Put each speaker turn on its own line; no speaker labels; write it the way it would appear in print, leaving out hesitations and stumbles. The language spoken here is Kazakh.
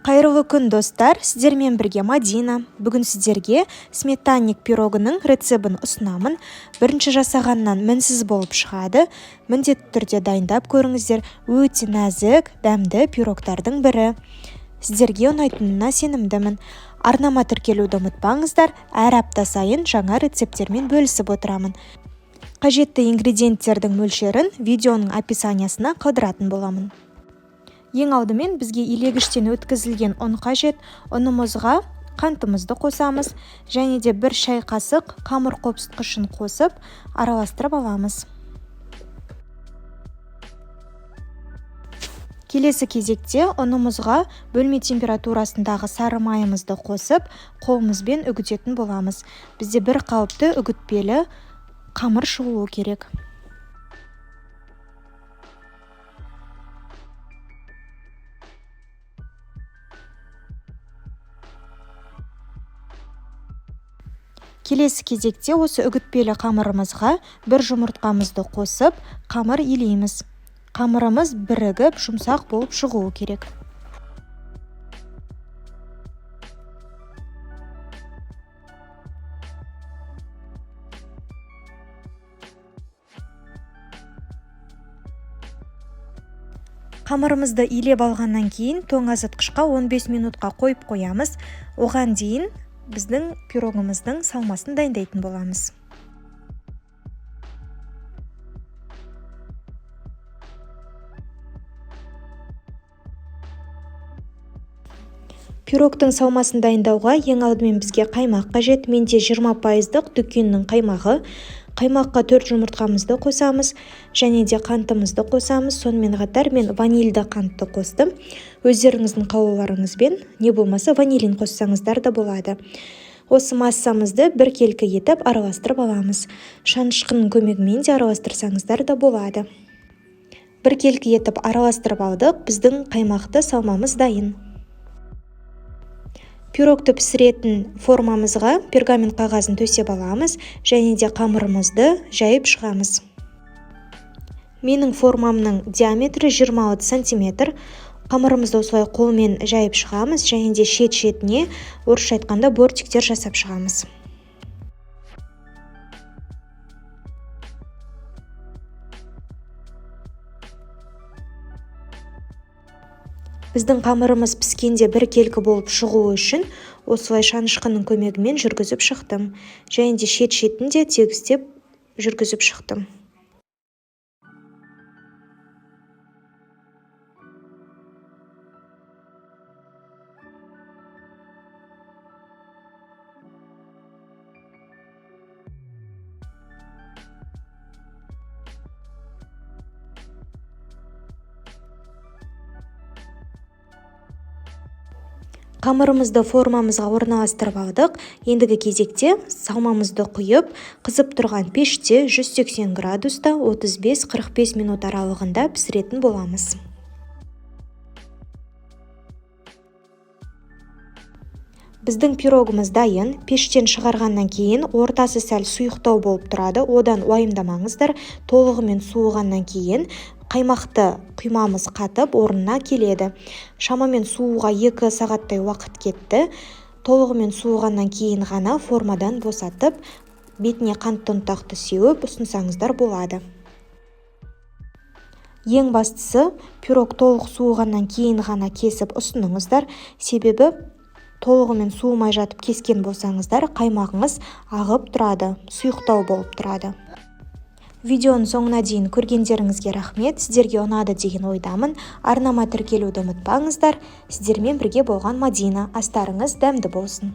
Қайырлы күн, достар! Сіздермен бірге Мадина. Бүгін сіздерге сметанник пирогының рецебін ұсынамын. Бірінші жасағаннан мінсіз болып шығады. Міндетті түрде дайындап көріңіздер. Өте нәзік, дәмді пирогтардың бірі. Сіздерге ұнайтынына сенімдімін. Арнама тіркелуді ұмытпаңыздар. Әр апта сайын жаңа рецепттермен бөлісіп отырамын. Қажетті ингредиенттердің мөлшерін видеоның описаниясына қалдыратын боламын. Ең алдымен бізге илегіштен өткізілген ұн қажет. Ұнымызға қантымызды қосамыз және де 1 шай қасық қамыр қопсытқышын қосып араластырып аламыз. Келесі кезекте ұнымызға бөлме температурасындағы сары майымызды қосып, қолымызбен үгітетін боламыз. Бізде бір қалыпты үгітпелі қамыр шығуы керек. Келесі кезекте осы үгітпелі қамырымызға 1 жұмыртқамызды қосып, қамыр илейміз. Қамырымыз бірігіп, жұмсақ болып шығуы керек. Қамырымызды илеп алғаннан кейін тоңазытқышқа 15 минутқа қойып қоямыз. Оған дейін біздің пирогымыздың салмасын дайындайтын боламыз. Пирогтың салмасын дайындауға ең алдымен бізге қаймақ қажет. Менде 20%-дық дүкеннің қаймағы. Қаймаққа 4 жұмыртқамызды қосамыз және де қантымызды қосамыз. Сонымен қатар мен ванильді қантты қостым. Өздеріңіздің қалауларыңызбен, не болмаса ванилин қоссаңыздар да болады. Осы массамызды біркелкі етіп араластырып аламыз. Шанышқының көмегімен де араластырсаңыздар да болады. Біркелкі етіп араластырып алдық. Біздің қаймақты салмамыз дайын. Пирогты пісіретін формамызға пергамент қағазын төсеп аламыз және де қамырымызды жайып шығамыз. Менің формамның диаметрі 26 сантиметр. Қамырымызды осылай қолмен жайып шығамыз және де шет-шетіне, орысша айтқанда, бортиктер жасап шығамыз. Біздің қамырымыз піскенде біркелкі болып шығуы үшін осылай шанышқының көмегімен жүргізіп шықтым. Және де шет-шетін де тегістеп жүргізіп шықтым. Қамырымызды формамызға орналастырып алдық. Ендігі кезекте салмамызды құйып, қызып тұрған пеште 180 градуста 35-45 минут аралығында пісіретін боламыз. Біздің пирогымыз дайын. Пештен шығарғаннан кейін ортасы сәл сұйықтау болып тұрады. Одан уайымдамаңыздар. Толығымен суығаннан кейін қаймақты құймамыз қатып орнына келеді. Шамамен суыға 2 сағаттай уақыт кетті. Толығымен суығаннан кейін ғана формадан босатып, бетіне қантты ұнтақты сеуіп ұсынсаңыздар болады. Ең бастысы, пирог толық суығаннан кейін ғана кесіп ұсыныңыздар. Себебі толығымен суымай жатып кескен болсаңыздар, қаймағыңыз ағып тұрады, сұйықтау болып тұрады. Видеоның соңына дейін көргендеріңізге рахмет. Сіздерге ұнады деген ойдамын. Арнама тіркелуді ұмытпаңыздар. Сіздермен бірге болған Мадина. Астарыңыз дәмді болсын.